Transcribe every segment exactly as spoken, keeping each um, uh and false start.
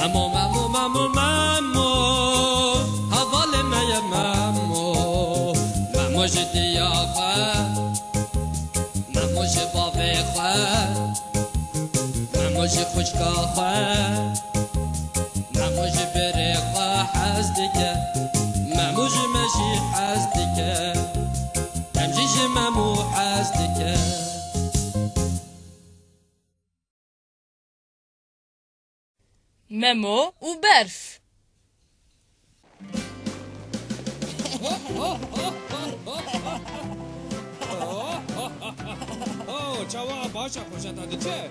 Memo, memo, memo, memo, hevalê me ye Memo. Memo ji diya xwe, Memo ji bavê xwe, Memo ji xwişka xwe, Memo ji birê xwe hez dike, Memo ji me jî hez dike, em jî ji Memo hez dike. Memo û berf. Oh, çawa baş e, xweşe te diçe?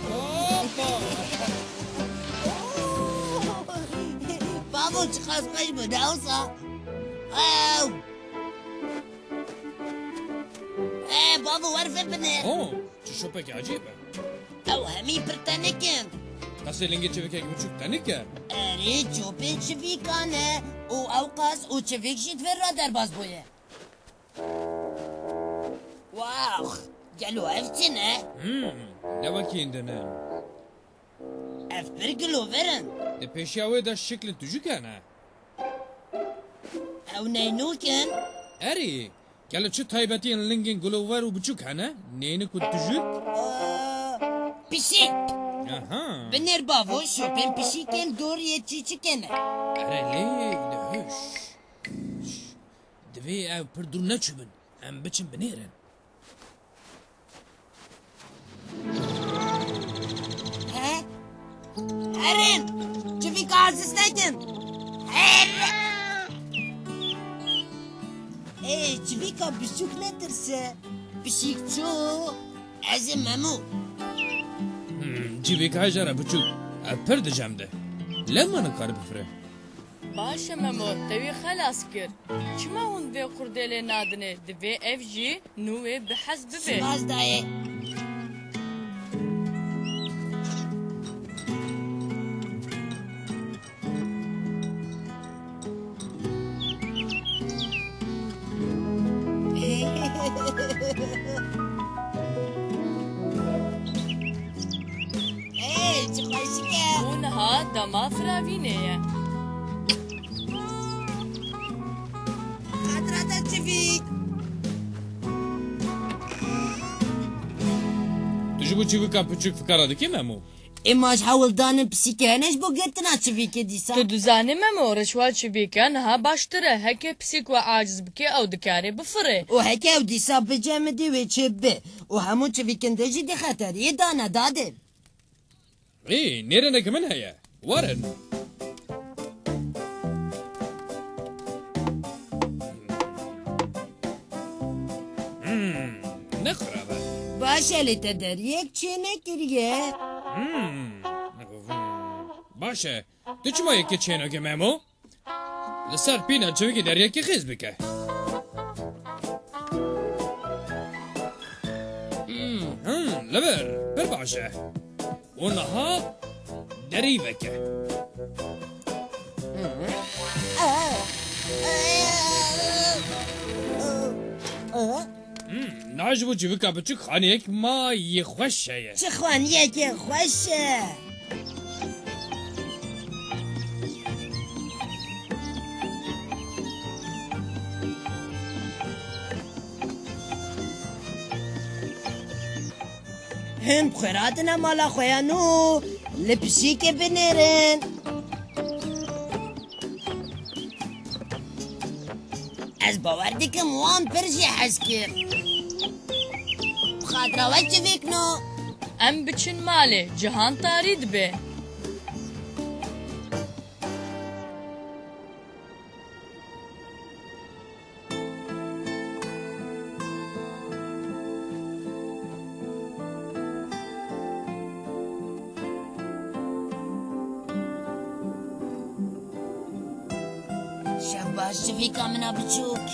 Hoppa! Bavo, çiqas xweş bû, ne wisa? Ew! Ê, bavo, wer vê binêr. Oh, çi şopekî ecêb e. Ew hemî pir tenik in. Qasê lingê çivikek biçûk tenik e. Erê, çopên çivîkan e û ew qas û çivîk jî di vê re derbas bûye. Wow, gelo ev çi ne? Hmm, ne wekî din e. Ev pir gilover in. Di pêşiya wê de şiklên tujûk hene. Ew neynûk in? Erê, gelo çi taybetiyên lingên gilover û biçûk hene? Neynik û tujûk? Aa, pişik. Aha. Binêr bavo, şopên pişikên dor yê çîçikê ne. Erê lê, de huş. Divê ew pir dûr neçûbin. Em biçin binêrin. He? Herin! Çivîka aziz nekin! Her! Ê, çivîka biçûk netirse. Pişik çû, ez ê Memo. Hmm, çivîka jara biçûk. Ev pir dijem de. Lema nikare bifire. Baş e Memo, te wî xelas kir. Çima hûn vê qurdê lê nadinê? Divê ev jî nû wê bi hez bibê. Spas dayê. Ê, çi xweşik e. Û niha dema firavînê ye. Xatira te çivîk. Tu ji bo çivîka piçûk fikara dikî Memo? Ê ma ji hewl danin pisîkê hene ji bo girtina çivîkê dîsa. Tu dizanî Memo, rişwa çivîka niha baştir e. Heke pisîk we aciz bike, ew dikare bifire. Û heke ew dîsa bicemidî wê çê bi. Û hemû çivîkin din jî di xeteriyê dane dadê. Ê, nêrîneke min heye. Werin. Hmm, ne xirab e. Baş e, lê te deriyek çê nekiriye. Hmm. Baş e. Tu çima yekê çênake Memo? Li ser pîna çivikê deriyekê xêz bike. Hmm, hmm, li vir, pir baş e. Û niha derî veke. Hmm, niha ji bo çivika biçûk xaniyek ma yê xweş heye. Çi xaniyekê xweş e! Hûn bi xêr hatine mala xwe ya nû, li pişîkê binêrin. Ez bawer dikim wan pir jê hez kir. Bi xatira we çivîk nû. Em biçin malê, cihan tarî dibe. Şev baş, çivîka min a biçûk.